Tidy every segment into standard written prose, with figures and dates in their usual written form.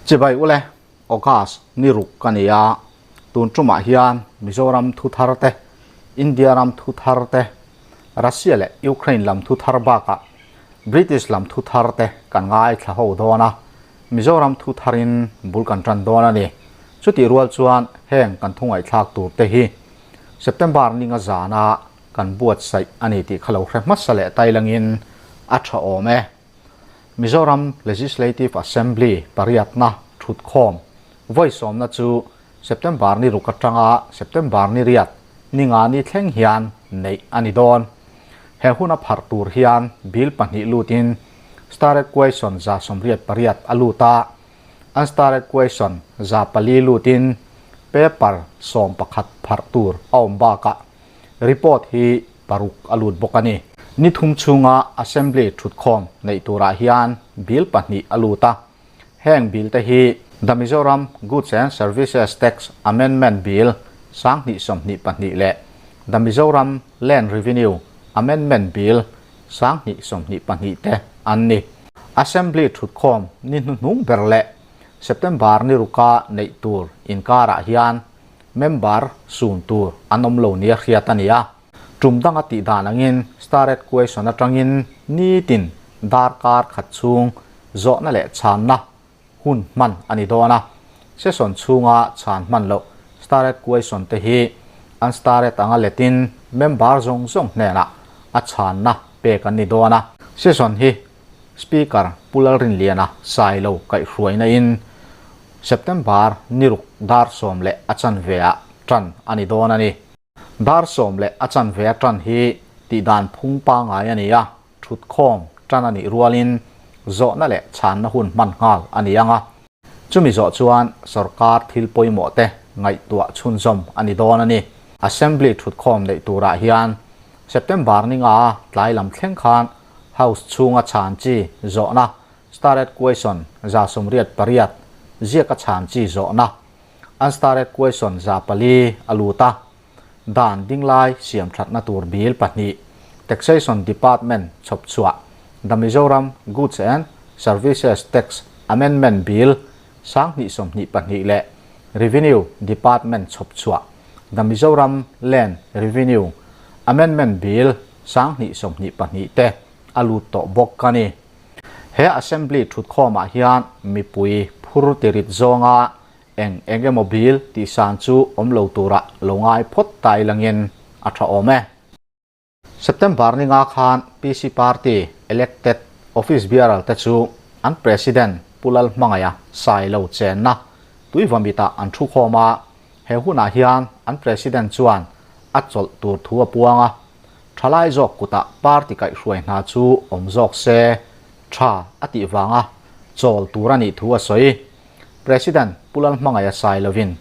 Chibai ule, August ni ruk ka ni a, tun tumah hian Mizoram thu thar te, India ram thu thar te, Russia leh Ukraine lam thu thar bakah British lam thu thar te kan ngaithla ho dawn a, Mizoram thu tharin bul kan tan dawn a ni. Chutih rual chuan heng kan thu ngaihthlak tur te hi September ninga zana kan buatsaih a ni tih kha lo hre hmasa leh tailangin a tha awm e. Mizoram Legislative Assembly pariatna thutkhawm vawi sawmna chu September ni ruk atanga September ni riat ni nga ni thleng hian neih a ni dawn. He huna pharh tur hian bill pahnih lutin Starred Question 188 a lut a, Unstarred Question 400 lutin paper 11 pharh tur a awm bakah report hi paruk a lut bawk a ni. Ni thum chhunga Assembly thutkhawm neih turah hian bill pahnih a lut a, heng bill te hi The Mizoram Goods and Services Tax Amendment Bill 2022 leh The Mizoram Land Revenue Amendment Bill 2022 te an ni. Assembly thutkhawm ni hnuhnung ber leh September ni ruka neih tur inkarah hian member sun tur an awm lo nia hriat a ni a. Tum danga tih dan angin starred question atangin nitin darkar khat chhung zawhna leh chhanna hun hman a ni dawn a. Session chhunga chhan hman loh starred question te hi an starred anga letin member zawng zawng hnenah a chhanna pek an ni dawn a. Session hi Speaker Pu Lalrinliana Sailo kaihhruaina in September ni ruk dar sawm leh a chanve ah tan a ni dawn a ni. Dar sawm leh a chanve a tan hi tihdan phung pangngai a ni a, thutkhawm tan a nih rualin zawhna leh chhanna hun hman nghal a ni ang a. Chumi zawh chuan sorkar thil pawimawh te ngaihtuah chhunzawm a ni dawn a ni. Assembly thutkhawm neih turah hian September ni nga tlai lam thleng khan House chhunga chhan chi zawhna, Starred Question 88, ziaka chhan chi zawhna, Unstarred Question 400 a lut a. Dan dinglai siam thatna tur bill pahnih, Taxation Department chhawp chhuah, The Mizoram Goods and Services Tax Amendment Bill 2022 leh Revenue Department chhawp chhuah, The Mizoram Land Revenue Amendment Bill 2022 te a lut tawh bawk a ni. He Assembly thutkhawmah hian mipui phur tirit zawnga eng eng emaw bill tihsan chu awm lo tura lo ngai phawt ta ilangin a tha awm e. September ni nga khan PC Party elected office bearer te chu an President Pu Lalhmangaia Sailo chenna Tuivamitah an thu khawm a, he hunah hian an President chuan a chawlh tur thu a puang a, thalai zawk kutah party kaihhruai hna chu awm zawk se tha a tih vanga chawl tur a nih thu a sawi. President Pu Lalhmangaia Sailovin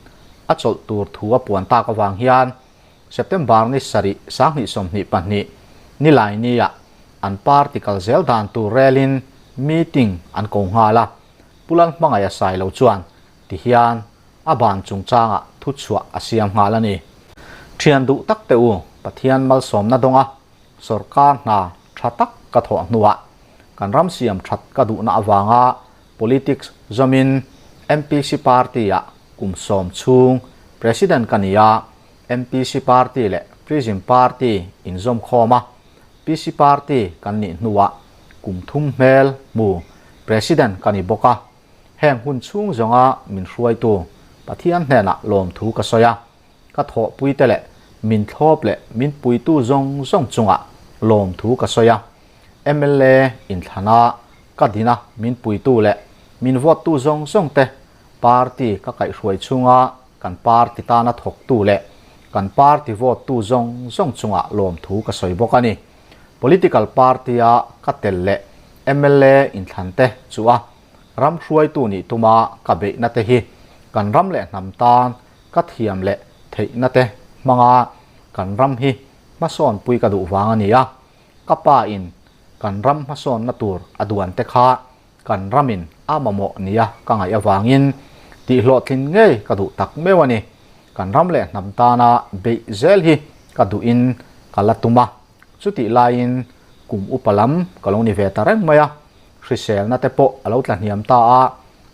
a chawlh tur thu a puan tak avang hian September ni sarih 2022 nilai nia an party kal zel dan tur relin meeting an ko nghal a, Pu Lalhmangaia Sailo chuan tihian a ban chungchangah thuchhuah a siam nghal a ni. Thian duh tak teh u, Pathian malsawmna dawnga sorkar hna tha tak ka thawh hnuah kan ram siam that ka duhna avanga Politics zawmin MPC Party-ah kum sawm chhung President ka ni a, MPC Party leh Prism Party inzawm khawm a, PC Party kan nih hnuah kum thum hmel hmu President ka ni bawk a, heng hun chhung zawnga min hruaitu Pathian hnenah lawmthu ka sawi a, ka thawhpuite leh min thlawp leh min puitu zawng zawng chungah lawmthu ka sawi a, mla inthlana ka dina min puitu leh min vote-tu zawng zawng te party ka kaihhruai chhunga kan party tana thawktu leh kan party vote-tu zawng zawng chungah lawmthu ka sawi bawk a ni. Political party-a ka tel leh mla inthlan te chu a ram hruaitu nih tuma ka beihna te hi kan ram leh hnam tan ka thiam leh theihna te hmanga kan ram hi hmasawnpui ka duh vang a ni a. Ka pa in kan ram hmasawnna tur a duan te kha kan ramin a mamawh nia ka ngaih avangin tihhlawhtlin ngei ka duh tak meuh a ni. Kan ram leh hnam tana beih zel hi ka duhin ka la tum a, chutih laiin kum upa lam ka lo ni ve ta reng mai a, hriselna te pawh a lo tla hniam ta a.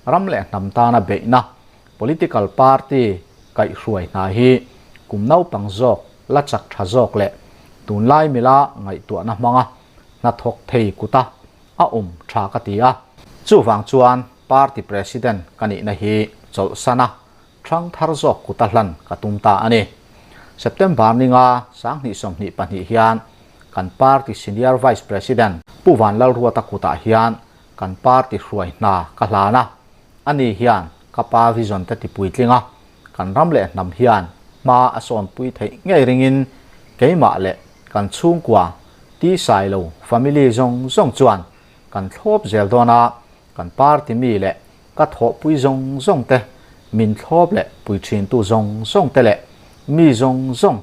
Ram leh hnam tana beihna political party kaihhruai hna hi kum naupang zawk la chak tha zawk leh tunlai mila ngaihtuahna hmanga hnathawk thei kuta a awm tha ka ti a. Chuvang chuan party president ka nihna hi chawlhsana hrang thar zawk kuta hlan ka tum ta a ni. September ninga 2022 hian kan party senior vice president Pu Vanlalruata kutah hian kan party hruai hna ka hlan a, ani hian ka pa vision te tipuitling a, kan ram leh hnam hian hma a sawnpui theih ngei ringin keimah leh kan chhungkua T Sailo family zawng zawng chuan kan thlawp zel dawn a, kan party mi leh ka thawhpui zawng zawng te, min thlawp leh pui thintu zawng zawng te leh mi zawng zawng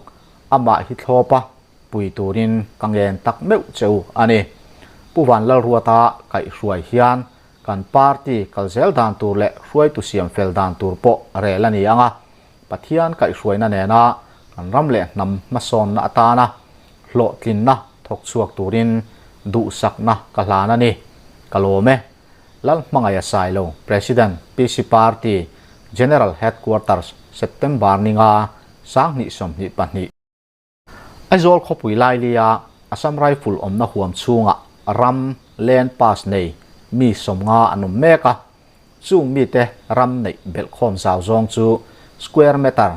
amah hi thlawp a pui turin ka ngen tak meuh che u a ni. Pu Vanlalruata kaihhruai hian kan party kal zel dan tur leh hruaitu siam fel dan tur pawh rel a ni ang a, Pathian kaihhruaina nena kan ram leh hnam hmasawnna atana hlawhtlinna thawk chhuak turin duhsakna ka hlan a ni. Ka lawm e. Lalhmangaih a sai lo, President, PC Party, General Headquarters, September ninga 2022. Aizawl khawpui lailia Assam Rifle awmna huam chhungah ram land pass nei mi 50 an awm mek a, chung mite ram neih belhkhawm zau zawng chu square meter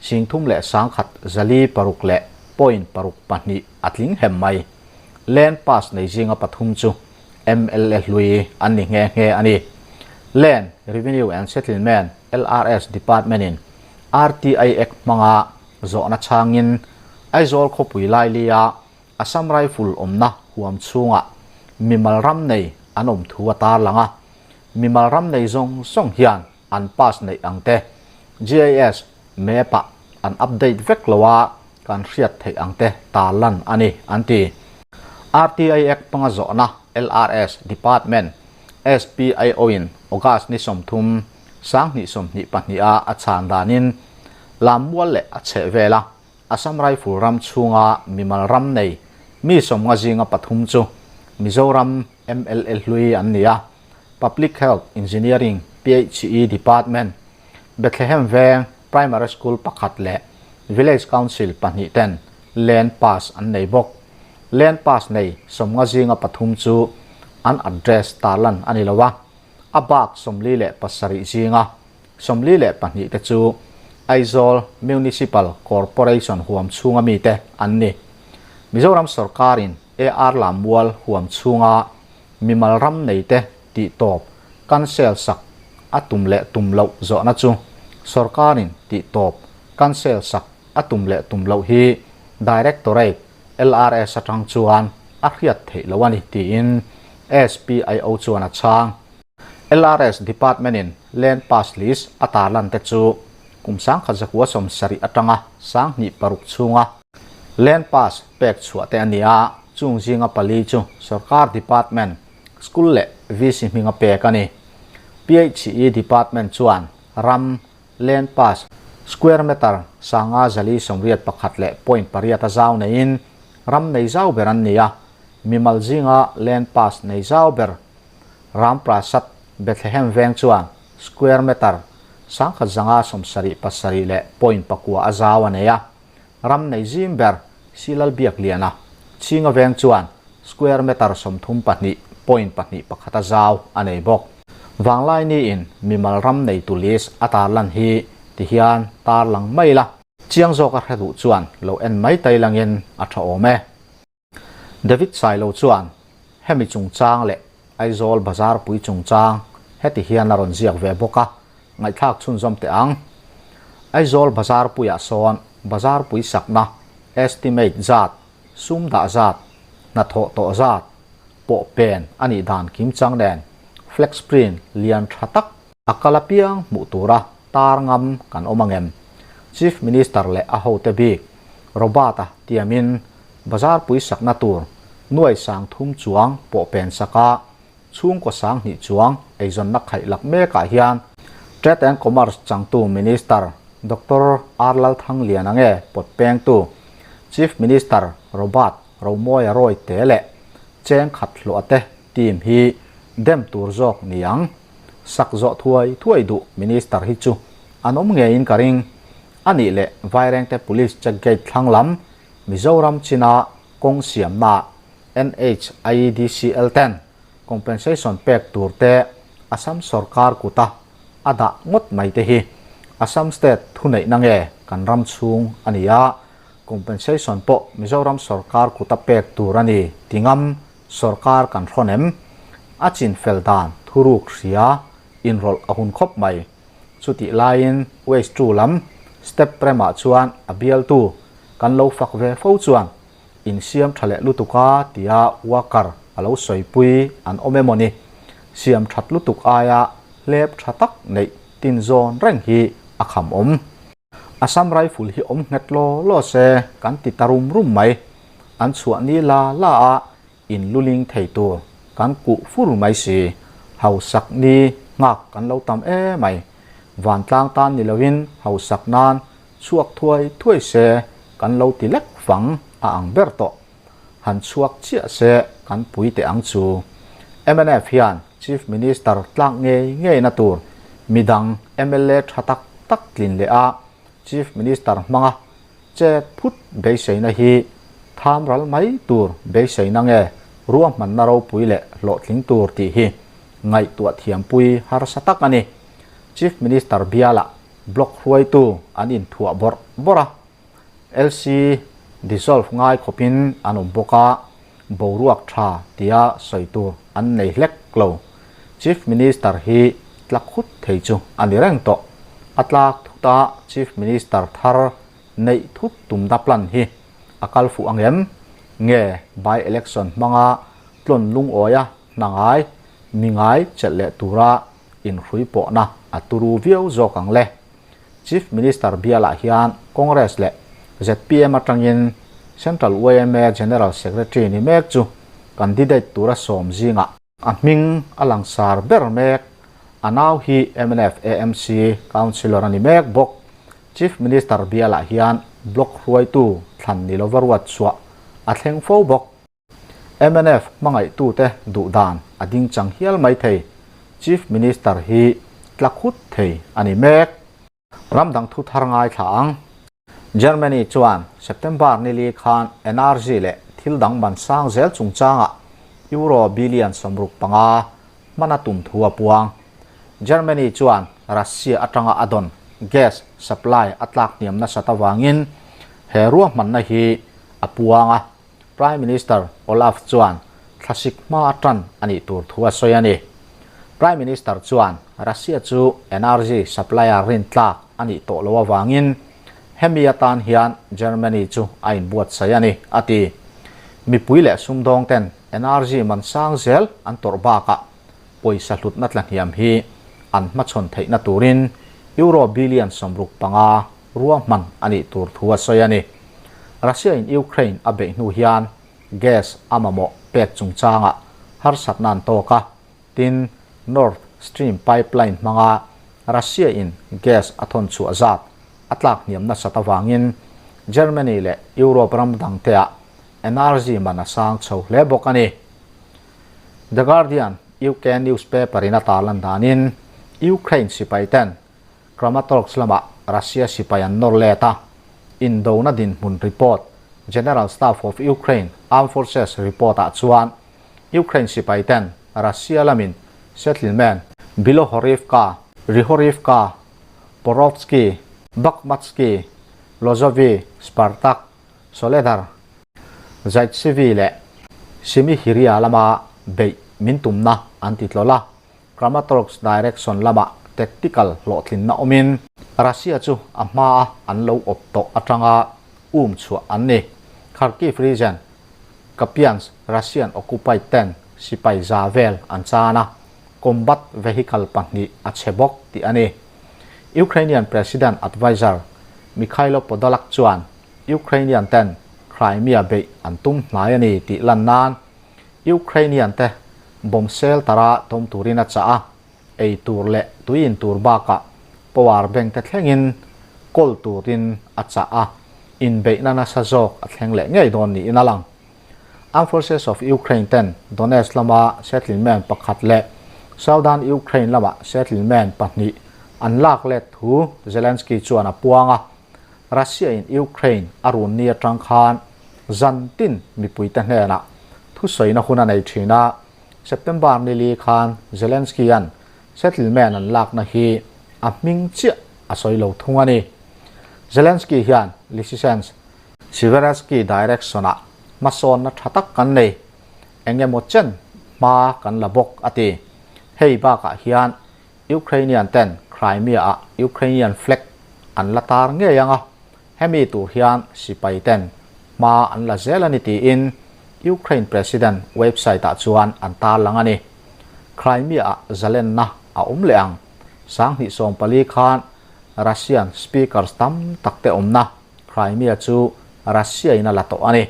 3106.62 a tling hem mai. Land pass nei zinga pathum chu mla hlui an ni nghe nghe a ni. Land Revenue and Settlement, LRS, Department-in RTI Act hmanga zawhna chhangin Aizawl khawpui lailia Assam Rifle awmna huam chhungah mimal ram nei an awm thu a tarlang a. Mimal ram nei zawng zawng hian an pass neih ang te GIS map-ah an update vek lo a, kan hriat theih ang te tarlan a ni, an ti. RTI Act hmanga zawhna LRS Department SPIO-in August ni 30, 2022-a a chhan danin Lammual leh a chheh vela Assam Rifle ram chhunga mimal ram nei mi 50 zinga pathum chu Mizoram mla hlui an ni a, Public Health Engineering, PHE, Department, Bethlehem Veng Primary School pakhat leh Village Council pahnih ten Land Pass an nei bawk. Land Pass nei 50 zinga pathum chu an address tarlan a ni lo a, a bak 47 zinga 42 te chu Aizawl Municipal Corporation huam chhunga mite an ni. Mizoram sorkarin AR Lammual huam chhunga mimal ram neite tih tawp cancel sak a tum leh tum loh zawhna chu sorkarin tih tawp cancel sak a tum leh tum loh hi Directorate LRS atang chuan a hriat theih loh a ni tiin SPIO chuan a chhang. LRS Department-in Land Pass List a tarlan te chu kum 1970 atanga 2006 chhunga Land Pass pek chhuah te a ni a, chung zinga pali chu sorkar department, school leh VC hminga pek a ni. PHE Department chuan ram Land Pass square meter 581.8 a zau neiin ram nei zau ber an ni a, mimal zinga Land Pass nei zau ber Ram Prasad Bethlehem veng chuan square meter 1177.9 a zau a nei a. Ram nei zim ber Silal Biakliana Chhinga veng chuan square meter 32.21 a zau a nei bawk. Vanglai niin mimal ram neitu list a tarlan hi tihian tarlang mai la. Chiang zawk a hre duh chuan lo en mai tai langin a tha awm e. David Sailo chuan hemi chungchang leh Aizawl bazar pui chungchang heti hian a rawn ziak ve bawk a, ngaihthlak chhunzawm teh ang. Aizawl bazar puiah sawn bazar pui sakna estimate zat, sum dah zat, hnathawh tawh zat pawh pen a nih dan kimchang nen flex print lian tha tak a kal apiang hmuh tura tar ngam kan awm angem? Chief Minister leh a hote bik Robert-a tiamin bazar pui sakna tur nuai 3000 chuang pawh pen saka chhungkaw 2000 chuang eizawnna khaih lak mekah hian Trade and Commerce changtu Minister Doctor R Lalthangliana nge pawt pengtu Chief Minister Robert Romawia Royte leh cheng khat hluah te team hi dem tur zawk ni ang. Sak zawh thuai thuai duh Minister hi chu an awm ngeiin ka ring. A nih leh Vairengte Police Check Gate thlang lam Mizoram china kawng siamnaah NHIDCL ten compensation pek tur te Assam sorkar kuta a dah ngawt mai te hi Assam state thuneihna nge kan ram chhung a ni a, compensation pawh Mizoram sorkar kuta pek tur a ni ti ngam sorkar kan hrawn em? A chin fel dan thuruk hria inrawlh a hun khawp mai. Chutih laiin Waste 2 lam step remah chuan a bialtu kan lo fak ve fo chuan insiam tha leh lutuk a tia worker a lo sawipui an awm emaw ni? Siam that lutuk aia hlep tha tak neih tin zawn reng hi a kham awm. Assam Rifle hi awm nghet law law se kan ti ta rum rum mai. An chhuah ni la la a in luling thei tur kan kuh fur mai si. Hausak ni nghak kan lo tam e mai. Vantlang tan ni loin hausak nan chhuak thuai thuai se kan lo ti lek fang a ang ber tawh. Han chhuak chiah se kan pui teh ang chu. Mnf hian Chief Minister tlak ngei ngei na tur midang mla tha tak tak tlin leh a Chief Minister hmanga chet phut beiseina hi tham ral mai tur beiseina nge ruahmanna ropui leh hlawhtling tur tih hi ngaihtuah thiampui harsa tak a ni. Chief Minister bialah Block hruaitu an inthuah bawrh bawrh a, LC dissolve ngai khawpin an awm bawk a, boruak tha tia sawi tur an nei hlek lo. Chief Minister hi tlak khut thei chu a ni reng tawh. A tlak thut a Chief Minister thar neih thut tumna plan hi a kal fuh ang em? Nge by election hmanga tlawn lungawia hna ngai, mi ngai chelh leh tura inhrui pawhna a turu viau zawk ang le. Chief Minister bialah hian Congress leh zpm atangin Central yma General Secretary ni mek chu candidate tura sawm zingah a hming a langsar ber mek. A nau hi mnf AMC Councillor a ni mek bawk. Chief Minister bialah hian Block hruaitu thlan ni lova ruat chhuah a thleng fo bawk. Mnf hmangaihtute duh dan a ding chang hial mai thei. Chief Minister hi tla khut thei a ni mek. Ram dang thu thar ngaithla ang. Germany chuan September nili khan energy leh thil dang ban sang zel chungchangah Euro billion 65 hman a tum thu a puang. Germany chuan Russia atanga a dawn gas supply a tlak hniam nasat avangin he ruahmanna hi a puang a. Prime Minister Olaf chuan thlasik hma atan a nih tur thu a sawi a ni. Prime Minister chuan Russia chu energy supplier rintlak a nih tawh loh avangin hemi atan hian Germany chu a inbuatsaih a ni, a ti. Mipui leh sumdawng ten energy man sang zel an tawrh bakah pawisa hlutna tlahniam hi an hmachhawn theihna turin Euro billion 65 ruahman a nih tur thu a sawi a ni. Russia in Ukraine a beih hnu hian gas a mamawh pek chungchangah harsatna an tawk a, tin Nord Stream pipeline hmanga Russia in gas a thawn chhuah zat a tlak hniam nasat avangin Germany leh Europe ram dangteah energy man a sang chho hle bawk a ni. The Guardian UK newspaper in a tarlan danin Ukraine sipai ten Kramatorsk lamah Russia sipai an nawr let a, indona dinhmun report General Staff of Ukraine Armed Forces report-ah chuan Ukraine sipai ten Russia lamin settlement Bilohorivka, Rihorivka, Porovsky, Bakhmutsky, Lozovy, Spartak, Soledar, Zaitsevi leh Simihiria lama beih min tumna an ti tlawlh a. Kramatorsk direction lamah tactical hlawhtlinna awmin Russia chu a hmaa an lo awp tawh atanga um chhuah an ni. Kharkiv region, Kupiansk Russian occupied ten sipai za vel an chan a, combat vehicle pahnih a chhe bawk tih a ni. Ukrainian President adviser Mykhailo Podolak chuan Ukrainian ten Crimea beih an tum hnai a ni tih lan nan Ukrainian te bomb shelter-a tawm turin a chah a, ei tur leh tui in tur bakah power bank te thlengin kawl turin a chah a, inbeihna nasa zawk a thleng leh ngei dawn niin a lang. Armed Forces of Ukraine ten Donetsk lama settlement pakhat leh Southern Ukraine lamah settlement pahnih an lak let thu Zelensky chuan a puang a, Russia-in Ukraine a run ni atang khan zan tin mipuite hnenah thusawina hun a nei thin a, September nili khan Zelensky-a'n settlement an lakna hi a hming chiah a sawi lo thung a ni. Zelensky hian Lysychansk Siversky direction-ah hmasawnna tha tak kan nei, eng emaw chen hma kan la bawk a ti. Hei bakah hian Ukrainian ten Crimea-ah Ukrainian flag an la tar ngei ang a, hemi tur hian sipai ten hma an la zel a ni tiin Ukraine President website-ah chuan an tarlang a ni. Crimea-ah zalenna a awm leh ang. 2014 khan Russian speakers tam tak te awmna Crimea chu Russia in a la tawh a ni.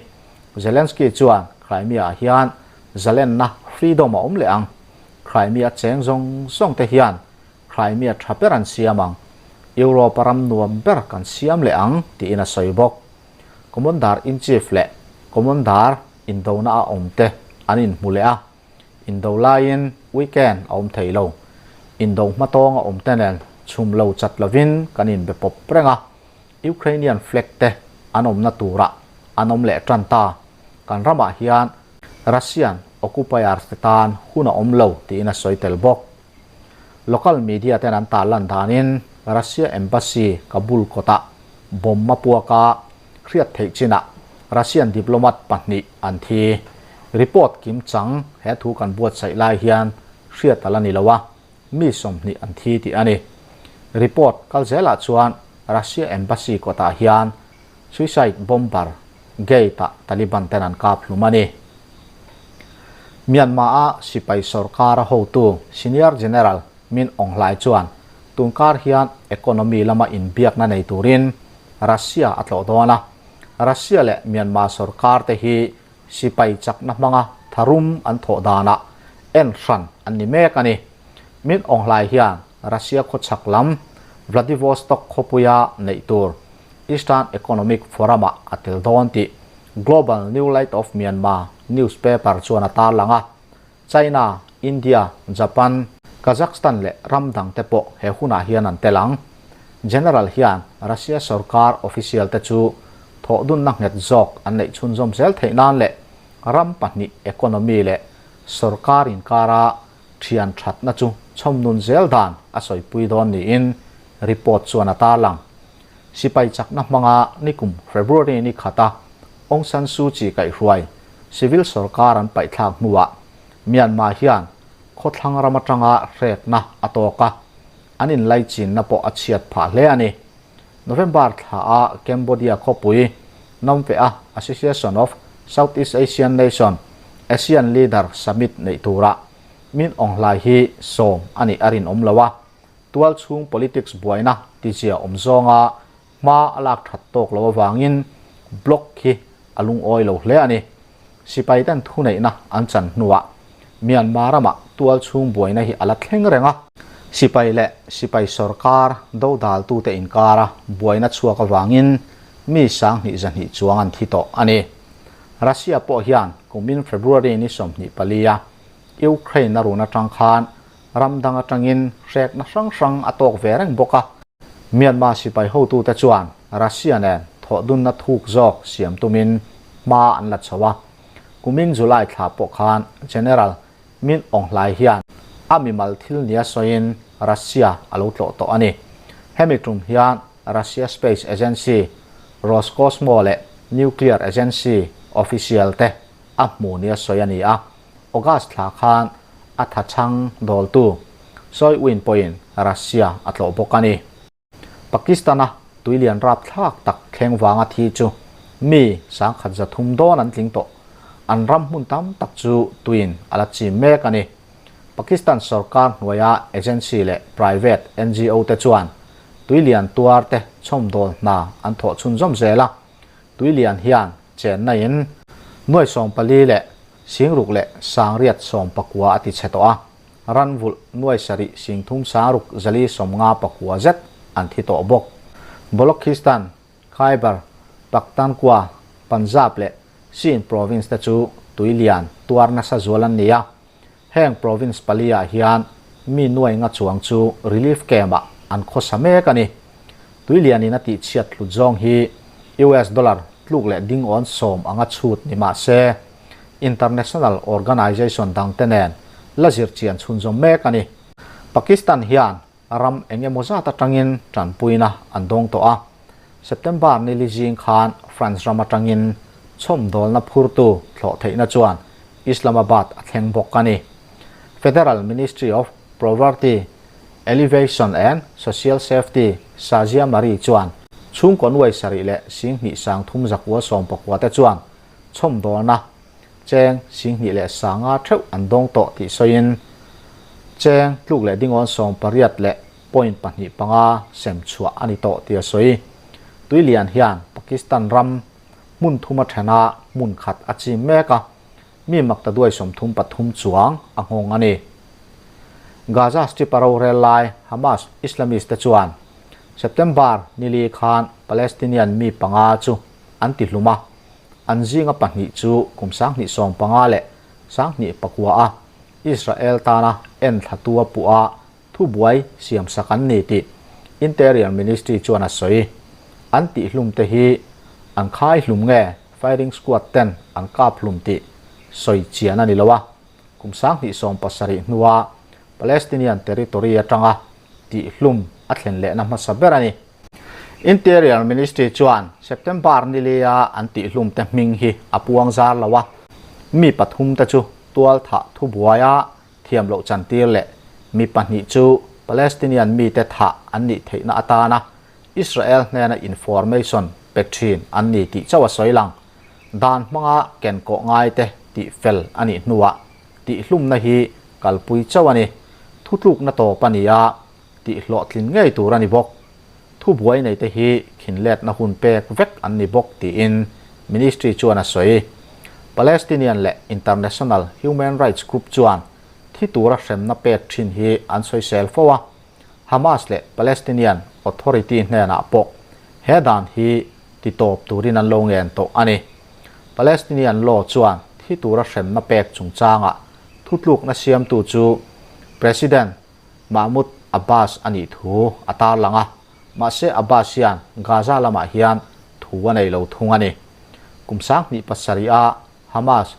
Zelensky chuan Crimea ah hian zalenna freedom a awm leh ang. Crimea cheng zawng zawng te hian Crimea tha ber an siam ang. Europe a ram nuam ber kan siam leh ang tiin a sawi bawk. Commander in chief leh Commander indona a awm te an inhmu leh a. Indo laiin weekend a awm thei lo. Indo hmatawng a awm te nen chhum lo chat lovin kan inbe pawp reng a. Ukrainian flag te an awmna turah an awm leh tan ta. Kan ramah hian Russian occupiers te tan hun a awm lo tiin a sawi tel bawk. Local media ten an tarlan danin Russia embassy Kabul kawtah bomb a puak a, hriat theih chinah Russian diplomat pahnih an thi. Report kim chang he thu kan buatsaih lai hian hriat a la ni lo a. mi 20 an thi tih a ni. Report kal zelah chuan Russia Embassy kawtah hian suicide bomber gate-ah Taliban ten an kap hlum a ni. Myanmar-a sipai sorkara hotu Senior General Min Aung Hlaing chuan tunkar hian economy lama inbiakna nei turin Russia a tlawh dawn a. Russia leh Myanmar sorkar te hi Sipai chakna hmanga tharum an thawh danah en hran an ni mek a ni. Min Aung Hlaing hian Russia khawchhak lam Vladivostok khawpuia neih tur Eastern Economic Forum-ah a tel dawn tih Global New Light of Myanmar newspaper chuan a tarlang a. China, India, Japan, Kazakhstan leh ram dangte pawh he hunah hian an tel ang. General hian Russia sorkar official te chu thawhdunna nghet zawk an neih chhunzawm zel theih nan leh ram pahnih economy leh sorkar inkara thian thatna chu chhawmnun zel dan a sawipui dawn niin report chuan a tarlang. Sipai chakna hmanga nikum February ni khata Aung San Suu Kyi kaihhruai civil sorkar an paihthlak hnuah Myanmar hian khawthlang ram atanga hrekna a tawk a, an inlaichinna pawh a chhiat phah hle a ni. November thla a Cambodia khawpui Phnom-Penh-a Association of Southeast Asian Nation, ASEAN Leader Summit neih turah Min Aung Hlaing hi sawm a nih a rinawm lo a, tual chhung politics buaina tizia awm zawnga hma a lak that tawk lo avangin block hi a lungawi lo hle a ni. Sipai ten thuneihna an chan hnuah Myanmar ramah tual chhung buaina hi a la thleng reng a. Sipai leh sipai sorkar dodaltute inkara buaina chhuak avangin mi 20 zahnih chuang an thi tawh a ni. Russia pawh hian kumin February ni 24 a Ukraine a run atang khan ram dang atangin hrekna hrang hrang a tawk ve reng bawk a. Myanmar sipai hotute chuan Russia nen thawhdunna thuk zawk siam tumin hma an la chho a. Kumin July thla pawh khan General Min Aung Hlaing hian a mimal thil nia sawiin Russia a lo tlawh tawh a ni. Hemi tum hian Russia Space Agency, Roscosmo leh Nuclear Agency official te a hmu nia sawi a ni a. August thla khan a thachhang dawltu Soi Win pawhin Russia a tlawh bawk a ni. Pakistan-a tuilian rapthlak tak thleng vanga thi chu mi 1300 dawn an tling tawh. An ram hmun tam tak chu tuiin a la chim mek a ni. Pakistan sorkar hnuaia agency leh private NGO te chuan tuilian tuar te chhawmdawl hna an thawh chhunzawm zel a. Tuilian hian chenna in nuai 14 leh 60 leh 800 19 a ti chhe tawh a, ranvulh nuai 7 30 6 4 59 zet an thi tawh bawk. Balochistan, Khyber, Pakhtunkhwa, Punjab leh Sindh province te chu tuilian tuar nasa zual an ni a. Heng province paliah hian mi nuai nga chuang chu relief camp-ah an khawsa mek a ni. Tuilianin a tihchhiat hlut zawng hi US dollar tluk leh dingawn sawm anga chhut ni mah se, international organization dangte nen la zirchian chhunzawm mek a ni. Pakistan hian ram eng emaw zat atangin tanpuina an dawng tawh a. September nili zing khan France ram atangin chhawmdawlna phurtu thlawh theihna chuan Islamabad a thleng bawk a ni. Federal Ministry of Poverty Alleviation and Social Safety Shazia Marri chuan chhungkaw nuai sarih leh singhnih sang thum zakua sawm pakua te chuan chhawmdawlna cheng singhnih leh sanga theuh an dawng tawh tih sawiin cheng tluk leh dingawn 18 leh point 2 5 sem chhuah a ni tawh tih a sawi. Tuilian hian Pakistan ram hmun thuma thena hmun khat a chim mek a, mi makta duai 33 chuang a nghawng a ni. Gaza Strip a rorel lai Hamas Islamist te chuan September nili khan Palestinian mi panga chu an ti hlum a, an zinga pahnih chu kum 2015 leh 2009 a Israel tana en thlatu a puh a thubuai siam sak an ni tih Interior Ministry chuan a sawi. An tih hlum te hi an khai hlum nge firing squad ten an kap hlum tih sawi chian a ni lo a. Kum 2070 hnua Palestinian territory atanga tih hlum a thlen lehna hmasa ber a ni. Interior Ministry chuan September nilia an tih hlum te hming hi a puang zar lo a. Mi pathum te chu tual thah thubuai a thiam loh chantir leh mi pahnih chu Palestinian mite thah an nih theihna atana Israel hnena information pe thin an ni tih chauh a sawi lang. Dan hmanga ken kawh ngai te tih fel a nih hnuah tih hlumna hi kalpui chauh a ni. Thutlukna tawp a ni a, tih hlawhtlin ngei tur a ni bawk. Thubuai nei te hi khinletna hun pek vek an ni bawk tiin Ministry chuan a sawi. Palestinian leh international human rights group chuan thi tura hremna pek thin hi an sawisel fo a, Hamas leh Palestinian Authority hnenah pawh he dan hi ti tawp turin an lo ngen tawh a ni. Palestinian law chuan thi tura hremna pek chungchangah thutlukna siamtu chu President Mahmoud Abbas a nih thu a tarlang a, mahse Abbas hian Gaza lamah hian thu a nei lo thung a ni. Kum 2007 a Hamas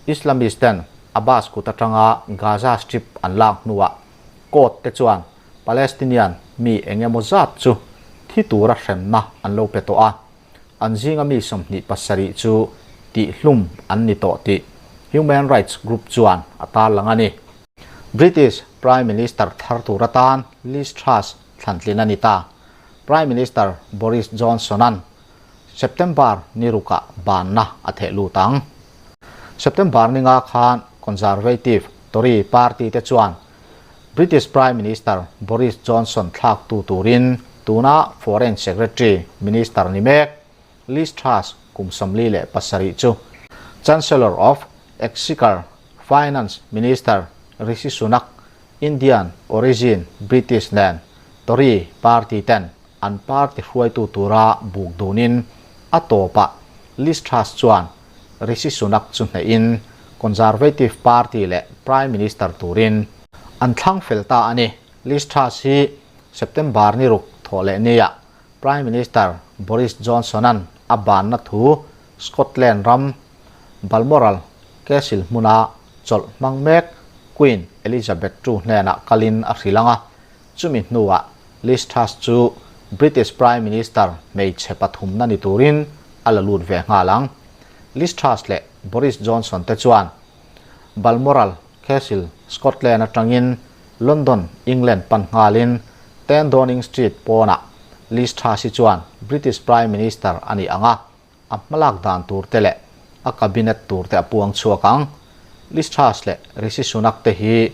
Islamist ten Abbas kut atanga Gaza Strip an lak hnuah court te chuan Palestinian mi eng emaw zat chu thi tura hremna an lo pe tawh a, an zinga mi 27 chu tih hlum an ni tawh tih human rights group chuan a tarlang a ni. British Prime Minister thar tur atan Liz Truss thlantlin a ni ta. Prime Minister Boris Johnson-a'n September ni rukah banna a theh lut ang. September ni nga khan Conservative Tory party te chuan British Prime Minister Boris Johnson thlak tu turin tuna Foreign Secretary Minister ni mek Liz Truss kum 47 chu Chancellor of Exchequer Finance Minister Rishi Sunak, Indian origin British nen Tory party ten an party hruaitu tura buk dunin a tawpah Liz Truss chuan Rishi Sunak chu hnehin Conservative Party leh Prime Minister turin an thlang fel ta a ni. Liz Truss hi September ni ruk thawh leh nia Prime Minister Boris Johnson-a'n a banna thu Scotland ram Balmoral Castle hmuna chawlh hmang mek Queen Elizabeth II hnenah kalin a hrilh ang a, chumi hnuah Liz Truss chu British Prime Minister hmeichhe pathumna ni turin a la lut ve nghal ang. Liz Truss leh Boris Johnson te chuan Balmoral Castle, Scotland atangin London, England pan nghalin 10 Downing Street pawnah Liz Truss hi chuan British Prime Minister a ni ang a, a hmalak dan tur te leh a cabinet tur te a puang chhuak ang. Liz Truss leh Rishi Sunak te hi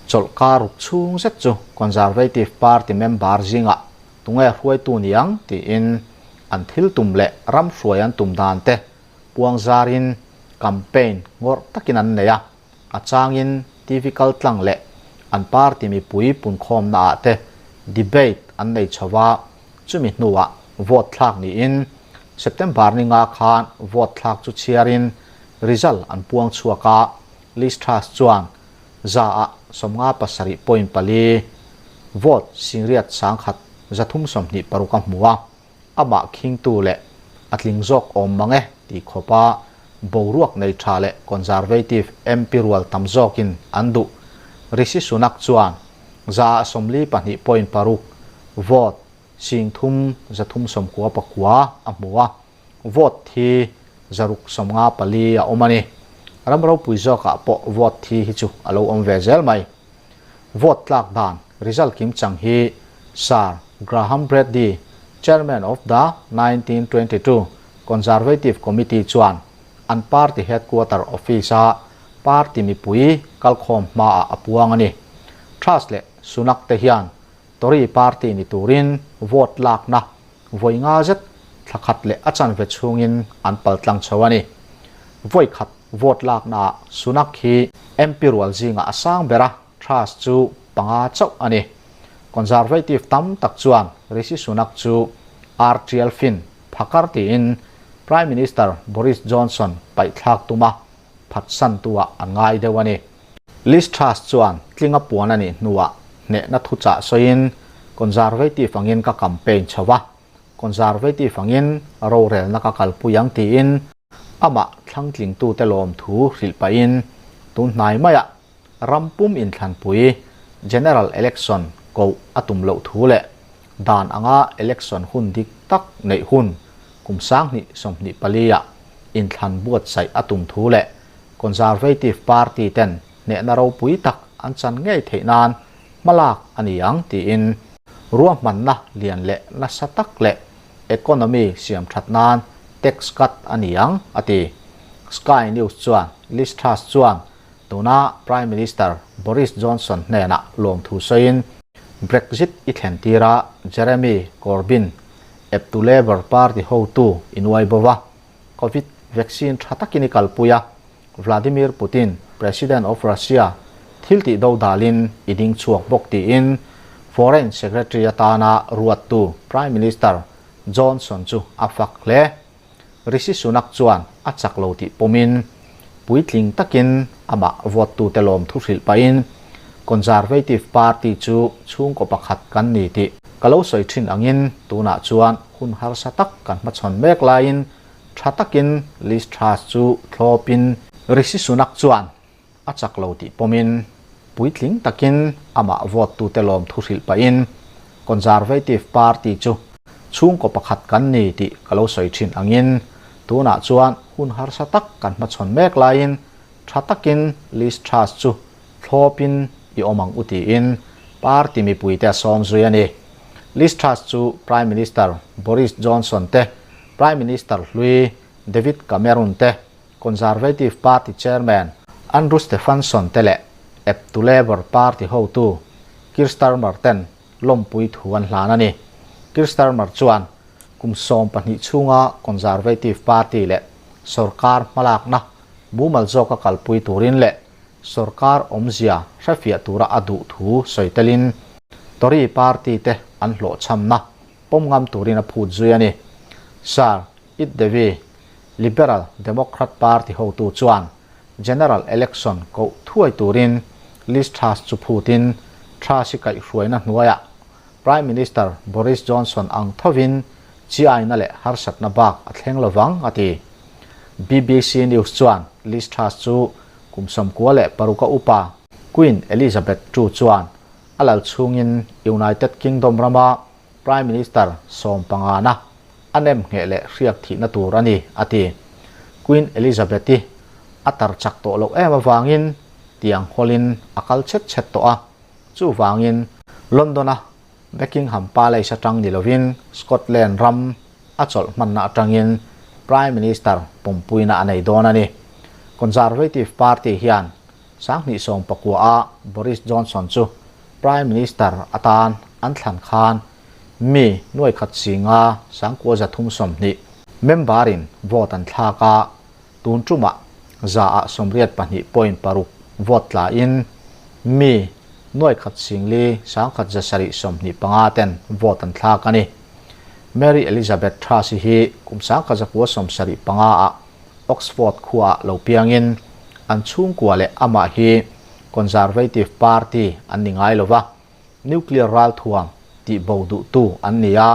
chawlhkar ruk chhung zet chu Conservative Party member zingah tunge hruaitu ni ang tiin an thil tum leh ram hruai an tum dan te puang zarin campaign ngawrh takin an nei a, a changin TV kal tlang leh an party mipui punkhawmna ah te debate an nei chho a, chumi hnuah vote thlak niin September ni nga khan vote thlak chu chhiarin result an puang chhuak a, Liz Truss chuan. Za ah 57 point 4, vote 8,326 a hmu a, amah khingtu leh a tling zawk awm mang e tih khawpa boruak nei tha leh Conservative MP rual tam zawkin an duh. Rishi Sunak chuan za ah 42 point 6, vote 3,399 a hmu a, vote thi 654 a awm a ni. Ram ropui zawkah pawh vote thi hi chu a lo awm ve zel mai. Vote tlak dan result kimchang hi Sir Graham Brady, Chairman of the 1922 Conservative Committee chuan an party headquarter office-a party mipui kalkhawm hmaah a puang a ni. Truss leh Sunak te hian Tory party ni turin vote lakna vawi nga zet thla khat leh a chanve chhungin an paltlang chho a ni. Vawi khat vote laknaah Sunak hi MP rual zingah a sang ber a, Truss chu panga chauh a ni. Conservative tam tak chuan Rishi Sunak chu RTL fin phakar tiin Prime Minister Boris Johnson paihthlak tuma phatsantuah an ngai deuh a ni. Liz Truss chuan tlinga puan a nih hnuah hnehna thuchah sawiin Conservative angin ka campaign chho a, Conservative angin rorelna ka kalpui ang tiin amah thlangtlingtute lawmthu hrilh pahin tun hnai maiah ram pum inthlanpui General Election koh a tum loh thu leh dan anga election hun dik tak neih hun kum 2024 ah inthlan buatsaih a tum thu leh Conservative Party ten hnehna ropui tak an chan ngei theih nan hmalak a ni ang tiin ruahmanna lian leh nasa tak leh economy siam that nan tax cut a ni ang a ti. Sky News chuan Liz Truss chuan tuna Prime Minister Boris Johnson hnenah lawmthu sawiin Brexit i thlen tira Jeremy Corbyn eptu Labour Party hotu i nuai bo va, Covid vaccine tha takin i kalpui a, Vladimir Putin, President of Russia, thil tih do dalin i ding chhuak bawk tiin Foreign Secretary atana ruattu Prime Minister Johnson chu a fak hle. Rishi Sunak chuan a chak lo tih pawmin puitling takin amah vote-tute lawm thu hrilh pahin Conservative Party chu chhungkaw pakhat kan ni tih ka lo sawi thin angin tunah chuan hun harsa tak kan hmachhawn mek laiin tha takin Liz Truss chu thlawpin Rishi Sunak chuan a chak lo tih pawmin puitling takin amah vote-tute lawm thu hrilh pahin Conservative Party chu chhungkaw pakhat kan ni tih ka lo sawi thin angin tunah chuan hun harsa tak kan hmachhawn mek laiin tha takin Liz Truss chu thlawpin i awm ang u tiin party mipuite a sawm zui a ni. Liz Truss chu Prime Minister Boris Johnson te, Prime Minister hlui David Cameron te, Conservative Party Chairman Andrew Stephenson te leh eptu Labour Party hotu Keir Starmer ten lawmpui thu an hlan a ni. Keir Starmer chuan kum 12 chhunga Conservative Party leh sorkar hmalakna mumal zawka kalpui turin leh sorkar awmzia hrefiah tura a duh thu sawi telin Tory Party te an hlawhchhamna pawm ngam turin a phut zui a ni. Sir Ed Davey, Liberal Democrat Party hotu chuan General Election koh thuai turin Liz Truss chu phutin Truss-i kaihhruaina hnuaiah Prime Minister Boris Johnson ang thovin chiaina leh harsatna bak a thleng lovang a ti. BBC News chuan Liz Truss chu kum 96 a upa Queen Elizabeth ii chuan a lal chhungin United Kingdom rama Prime Minister 15na a nem ngheh leh hriak thihna tur a ni, a ti. Queen Elizabeth-i a tar chak tawh loh em avangin tiang hawlin a kal chhet chhet tawh a, chuvangin London-a Buckingham Palace atang ni lovin Scotland ram a chawlh hmanna atangin Prime Minister pawmpuina a nei dawn a ni. Conservative Party hian 2019-a Boris Johnson chu Prime Minister atan an thlan khan mi 105,930 member-in vote an thlak a, tun tumah 82.6% vote tlain mi 104,175 ten vote an thlak a ni. Mary Elizabeth Truss-i hi kum 1975-ah Oxford khuaah lo piangin an chhungkua leh amah hi Conservative Party an ni ngai lo va, nuclear ralthuam tih bo duhtu an ni a,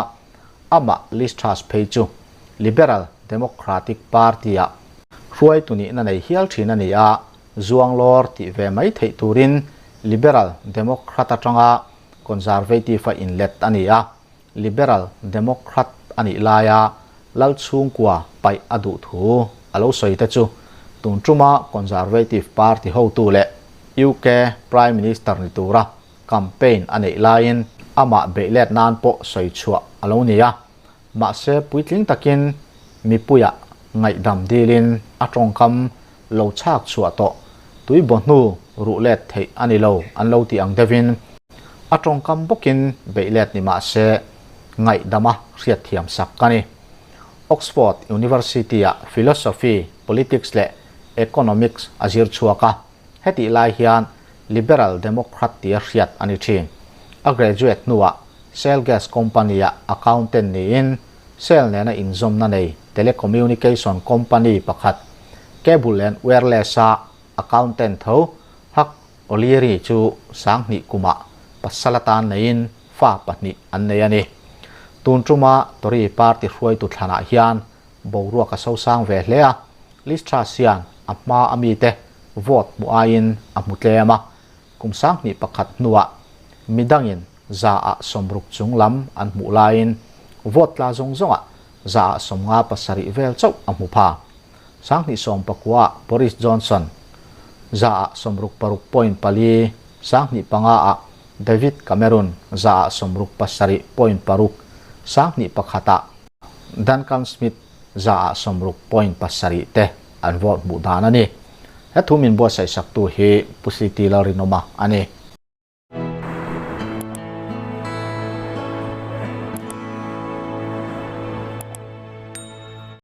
amah Liz Truss phei chu Liberal Democratic Party-ah hruaitu nihna nei hial thin a ni a, zuanglawr tih ve mai theih turin Liberal Democrat atanga Conservative-a inlet a ni a, Liberal Democrat a nih laia lal chhungkua paih a duh thu a lo sawi te chu tun tuma Conservative Party hotu leh UK Prime Minister ni tura campaign a neih laiin amah beih let nan pawh sawi chhuah a lo ni a. Mahse puitling takin mipuiah ngaihdam dilin a tawngkam lo chhak chhuah tawh tui baw hnu ruh let theih a ni lo an lo tih ang deuhin a tawngkam bawkin beih let ni mah se ngaihdama hriatthiam sak ka ni. Oxford University-ah Philosophy, Politics leh Economics a zir chhuak a, hetih lai hian Liberal Democrat tia hriat a ni thin. A graduate hnuah Shell Gas Company-ah accountant niin Shell nena inzawmna nei telecommunication company pakhat Cable and Wireless-a accountant tho Hugh O'Leary chu sanghnih kumah pasal atan neiin fa pahnih an nei a ni. Tun tuma Tory party hruaitu thlanah hian boruak a sosang ve hle a, Liz Truss hian a hma a mite vote hmuh aiin a hmu tlem a, kum sanghnih pakhat hnuah midangin zaah sawmruk chung lam an hmuh laiin vote tla zawng zawngah zaah sawmnga pasarih vel chauh a hmu pha. Sanghnih sawm pakuaah Boris Johnson zaah sawmruk paruk point pali, sanghnih pangaah David Cameron zaah sawmruk pasarih point paruk, sanghnih pakhatah Duncan Smith zaah sawmruk point pasarih te an vote hmuh dan a ni. He thu min buatsaih saktu hi Pu Siti Lalrinawma a ni.